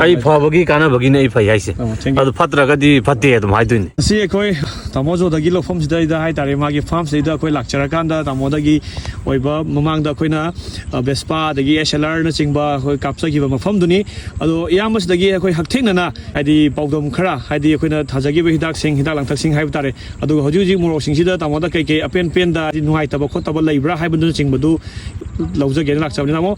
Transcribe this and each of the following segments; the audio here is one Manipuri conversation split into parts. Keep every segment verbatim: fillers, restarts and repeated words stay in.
ꯑꯩ ꯐꯕꯒꯤ ꯀꯥꯟꯅꯕꯒꯤꯅꯦ ꯑꯩ ꯐꯩ ꯍꯥꯏꯁꯦ꯫ ꯑꯣ, thank you. ꯑꯗꯨ ꯐꯠꯇ꯭ꯔꯒꯗꯤ ꯐꯠꯇꯦ ꯑꯗꯨꯝ ꯍꯥꯏꯗꯣꯏꯅꯦ꯫ ꯉꯁꯤ ꯑꯩꯈꯣꯏ ꯇꯥꯃꯣ ꯖꯣꯗꯒꯤ ꯂꯧꯐꯝꯁꯤꯗꯩꯗ ꯍꯥꯏꯇꯥꯔꯦ, ꯃꯥꯒꯤ ꯐꯥꯔꯝꯁꯤꯗꯩꯗ ꯑꯩꯈꯣꯏ ꯂꯥꯛꯆꯔꯀꯥꯟꯗ ꯇꯥꯃꯣꯗꯒꯤ ꯑꯣꯏꯕ ꯃꯃꯥꯡꯗ ꯑꯩꯈꯣꯏꯅ, ꯑ, ꯚꯦꯁꯄꯥ ꯑꯗꯒꯤ SLRꯅꯆꯤꯡꯕ ꯑꯩꯈꯣꯏ ꯀꯥꯞꯆꯈꯤꯕ ꯃꯐꯝꯗꯨꯅꯤ꯫ ꯑꯗꯣ ꯏꯌꯥꯝꯕꯁꯤꯗꯒꯤ ꯑꯩꯈꯣꯏ ꯍꯛꯊꯦꯡꯅꯅ ꯍꯥꯏꯗꯤ ꯄꯥꯎꯗꯝ ꯈꯔ, ꯍꯥꯏꯗꯤ ꯑꯩꯈꯣꯏꯅ ꯊꯥꯖꯈꯤꯕ ꯍꯤꯗꯥꯛꯁꯤꯡ, ꯍꯤꯗꯥꯛ ꯂꯥꯡꯊꯛꯁꯤꯡ ꯍꯥꯏꯕ ꯇꯥꯔꯦ, ꯑꯗꯨꯒ ꯍꯧꯖꯤꯛ ꯍꯧꯖꯤꯛ ꯃꯣꯔꯣꯛꯁꯤꯡꯁꯤꯗ ꯇꯥꯃꯣꯗ ꯀꯩꯀꯩ ꯑꯄꯦꯟ ꯄꯦꯟꯗ ꯍꯥꯏꯗꯤ ꯅꯨꯡꯉꯥꯏꯇꯕ ꯈꯣꯠꯇꯕ ꯂꯩꯕ꯭ꯔꯥ ꯍꯥꯏꯕꯗꯨꯅꯆꯤꯡꯕꯗꯨ ꯂꯧꯖꯒꯦꯅ ꯂꯥꯛꯆꯕꯅꯤ꯫ ꯇꯥꯃꯣ,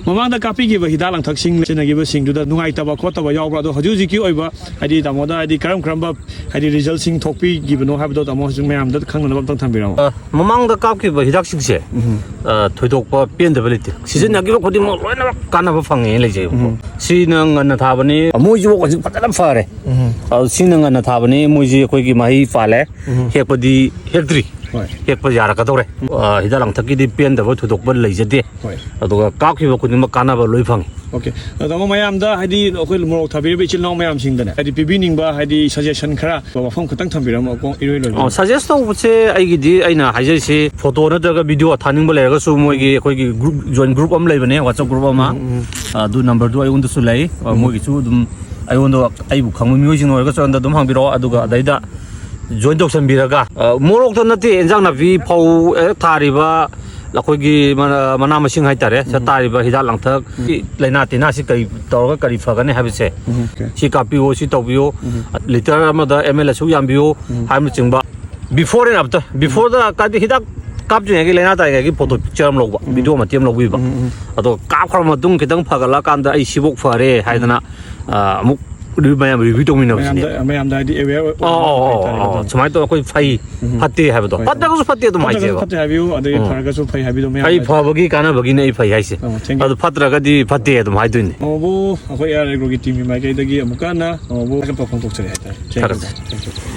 ꯃꯃꯥꯡꯗ ꯀꯥꯞꯄꯤꯈꯤꯕ ꯍꯤꯗꯥꯛ ꯂꯥꯡꯊꯛꯁꯤꯡ ꯁꯤꯖꯤꯟꯅꯈꯤꯕꯁꯤꯡꯗꯨꯗ ꯅꯨꯡꯉꯥꯏꯇꯕ ꯈꯣꯠꯇꯕ ꯌꯥꯎꯕ꯭ꯔꯥ? ꯑꯗꯣ ꯍꯧꯖꯤꯛ ꯍꯧꯖꯤꯛꯀꯤ ꯑꯣꯏꯕ ꯍꯥꯏꯗꯤ ꯇꯥꯃꯣꯗ ꯍꯥꯏꯗꯤ ꯀꯔꯝ ꯀꯔꯝꯕ ꯍꯥꯏꯗꯤ resultꯁꯤꯡ ꯊꯣꯛꯄꯤꯈꯤꯕꯅꯣ ꯍꯥꯏꯕꯗꯣ ꯇꯥꯃꯣ ꯍꯧꯖꯤꯛ ꯃꯌꯥꯝꯗ ꯈꯪꯅꯅꯕ ꯑꯝꯇꯪ ꯊꯝꯕꯤꯔꯝꯃꯣ꯫ ꯑ, ꯃꯃꯥꯡꯗ ꯀꯥꯞꯈꯤꯕ ꯍꯤꯗꯥꯛꯁꯤꯡꯁꯦ, ꯎꯝ꯫ ꯑ, ꯊꯣꯏꯗꯣꯛꯄ ꯄꯦꯟꯗꯕ ꯂꯩꯇꯦ꯫ ꯁꯤꯖꯤꯟꯅꯈꯤꯕ ꯈꯨꯗꯤꯡꯃꯛ ꯂꯣꯏꯅꯃꯛ ꯀꯥꯟꯅꯕ ꯐꯪꯉꯦꯅ ꯂꯩꯖꯩꯕꯀꯣ꯫ ꯎꯝ꯫ ꯁꯤꯅ ꯉꯟꯅ ꯊꯥꯕꯅꯤ, ꯃꯣꯏꯁꯨ ꯍꯧꯖꯤꯛ ꯐꯖꯅ ꯐꯔꯦ꯫ ꯎꯝ꯫ ꯑꯗꯨ ꯁꯤꯅ ꯉꯟꯅ ꯊꯥꯕꯅꯤ, ꯃꯣꯏꯁꯤ ꯑꯩꯈꯣꯏꯒꯤ ꯃꯍꯩ ꯄꯥꯜꯂꯦ꯫ ꯎꯝ꯫ ꯍꯦꯛꯄꯗꯤ ꯍꯦꯛꯇ꯭ꯔꯤ꯫ ꯍꯣꯏ꯫ ꯍꯦꯛꯄ ꯌꯥꯔꯛꯀꯗꯧꯔꯦ꯫ ꯑ, ꯍꯤꯗꯥꯛ ꯂꯥꯡꯊꯛꯀꯤꯗꯤ ꯄꯦꯟꯗꯕ ꯊꯣꯏꯗꯣꯛꯄ ꯂꯩꯖꯗꯦ꯫ ꯍꯣꯏ꯫ ꯑꯗꯨꯒ ꯀꯥꯞꯈꯤꯕ ꯈꯨꯗꯤꯡꯃꯛ ꯀꯥꯟꯅꯕ ꯂꯣꯏ ꯐꯪꯉꯤ꯫ OK꯫ ꯑꯗꯣ ꯃꯌꯥꯝꯗ ꯍꯥꯏꯗꯤ ꯑꯩꯈꯣꯏ ꯃꯣꯔꯣꯛ ꯊꯥꯕꯤꯔꯤꯕ ꯏꯆꯤꯜ ꯏꯅꯥꯎ ꯃꯌꯥꯝꯁꯤꯡꯗꯅꯦ ꯍꯥꯏꯗꯤ ꯄꯤꯕꯤꯅꯤꯡꯕ ꯍꯥꯏꯗꯤ suggestion ꯈꯔ ꯋꯥꯐꯝ ꯈꯛꯇꯪ ꯊꯝꯕꯤꯔꯝꯃꯣ ꯏꯔꯣꯏ ꯂꯣꯏꯕ꯫ ꯑꯣ, suggest ꯇꯧꯕꯁꯦ ꯑꯩꯒꯤꯗꯤ ꯑꯩꯅ ꯍꯥꯏꯖꯔꯤꯁꯤ photo ꯅꯠꯇ꯭ꯔꯒ video ꯊꯥꯅꯤꯡꯕ ꯂꯩꯔꯒꯁꯨ ꯃꯣꯏꯒꯤ ꯑꯩꯈꯣꯏꯒꯤ group, join group ꯑꯃ ꯂꯩꯕꯅꯦ, WhatsApp group ꯑꯃ꯫ ꯎꯝ, ꯎꯝ꯫ ꯑꯗꯨ numberꯗꯨ ꯑꯩꯉꯣꯟꯗꯁꯨ ꯂꯩ꯫ ꯑ, ꯎꯝ꯫ ꯃꯣꯏꯒꯤꯁꯨ ꯑꯗꯨꯝ ꯑꯩꯉꯣꯟꯗ ꯑꯩꯕꯨ ꯈꯪꯕ ꯃꯤꯑꯣꯏꯁꯤꯡ ꯑꯣꯏꯔꯒꯁꯨ ꯑꯩꯉꯣꯟꯗ ꯑꯗꯨꯝ ꯍꯪꯕꯤꯔꯛꯑꯣ꯫ ꯑꯗꯨꯒ ꯑꯗꯩꯗ join ꯇꯧꯁꯟꯕꯤꯔꯒ, ꯑ, ꯃꯣꯔꯣꯛꯇ ꯅꯠꯇꯦ, ꯏꯟꯖꯥꯡ ꯅꯥꯄꯤ, ꯐꯧ, ꯑꯦ, ꯊꯥꯔꯤꯕ ꯑꯩꯈꯣꯏꯒꯤ ꯃꯅꯥ, ꯃꯅꯥ ꯃꯁꯤꯡ ꯍꯥꯏꯇꯥꯔꯦ, ꯎꯝ꯫ ꯆꯠꯇꯥꯔꯤꯕ ꯍꯤꯗꯥꯛ ꯂꯥꯡꯊꯛ, ꯎꯝ꯫ ꯂꯥꯏꯅꯥ ꯇꯤꯟꯅꯥꯁꯤ ꯀꯔꯤ ꯇꯧꯔꯒ ꯀꯔꯤ ꯐꯒꯅꯤ ꯍꯥꯏꯕꯁꯦ, ꯎꯝ, OK꯫ ꯁꯤ ꯀꯥꯞꯄꯤꯌꯣ, ꯁꯤ ꯇꯧꯕꯤꯌꯣ, ꯎꯝ꯫ Litre ꯑꯃꯗ ML ꯑꯁꯨꯛ ꯌꯥꯝꯕꯤꯌꯣ ꯎꯝ꯫ ꯍꯥꯏꯕꯅꯆꯤꯡꯕ, before and after, beforeꯗ ꯀꯥꯏꯗꯤ ꯍꯤꯗꯥꯛ ꯀꯥꯞꯇ꯭ꯔꯤꯉꯩꯒꯤ ꯂꯥꯏꯅꯥ ꯇꯥꯔꯤꯉꯩꯒꯤ photo picture ꯑꯃ ꯂꯧꯕ, ꯎꯝ꯫ Video ꯃꯇꯦꯛ ꯑꯃ ꯂꯧꯕꯤꯕ꯫ ꯎꯝ, ꯎꯝ꯫ ꯑꯗꯣ ꯀꯥꯞꯈ꯭ꯔꯕ ꯃꯇꯨꯡ ꯈꯤꯇꯪ ꯐꯒꯠꯂꯛꯑꯀꯥꯟꯗ ꯑꯩ ꯁꯤꯕꯣꯛ ꯐꯔꯦ ꯍꯥꯏꯗꯅ, ꯎꯝ꯫ ꯑ, ꯑꯃꯨꯛ ꯃꯌꯥꯝ review ꯇꯧꯃꯤꯟꯅꯕꯁꯤꯅꯦ꯫ ꯃꯌꯥꯝꯗ, ꯃꯌꯥꯝꯗ ꯍꯥꯏꯗꯤ aware ꯑꯣꯏ-, ꯑꯣ, ꯑꯣ, ꯑꯣ, ꯍꯥꯏꯇꯥꯔꯦ ꯑꯣ, ꯑꯗꯨꯅꯤ꯫ ꯁꯨꯃꯥꯏꯅ ꯇꯧꯔ ꯑꯩꯈꯣꯏ ꯐꯩ, ꯎꯝ꯫ ꯐꯠꯇꯦ ꯍꯥꯏꯕꯗꯣ꯫ ꯍꯣꯏ, ꯍꯣꯏ꯫ ꯐꯠꯇ꯭ꯔꯒꯁꯨ ꯐꯠꯇꯦ ꯑꯗꯨꯝ ꯐꯠꯇ꯭ꯔꯒꯁꯨ ꯍꯥꯏꯖꯩꯕ꯫ ꯐꯠꯇꯦ ꯍꯥꯏꯕꯤꯌꯨ, ꯑꯗꯒꯤ ꯎꯝ꯫ ꯐꯔꯒꯁꯨ ꯐꯩ ꯍꯥꯏꯕꯤꯗꯣ ꯃꯌꯥꯝ ꯑꯩ ꯍꯥꯏꯗꯤ ꯐꯕꯒꯤ ꯀꯥꯟꯅꯕꯒꯤꯅꯦ ꯑꯩ ꯐꯩ ꯍꯥꯏꯁꯦ꯫ ꯑꯣ, thank you꯫ ꯑꯗꯨ ꯐꯠꯇ꯭ꯔꯒꯗꯤ ꯐꯠꯇꯦ ꯑꯗꯨꯝ ꯍꯥꯏꯗꯣꯏꯅꯦ꯫ ꯑꯣ, ꯕꯣ, ꯑꯩꯈꯣꯏ AR Agroꯒꯤ teamꯒꯤ ꯃꯥꯏꯀꯩꯗꯒꯤ ꯑꯃꯨꯛꯀ ꯍꯟꯅ, ꯑꯣ, ꯕꯣ, ꯊꯥꯒꯠꯄ ꯐꯣꯡꯗꯣꯛꯆꯔꯤ ꯍꯥꯏꯇꯥꯔꯦ꯫ Thank you꯫ ꯊꯥꯒꯠꯆꯔꯤ꯫ Thank you꯫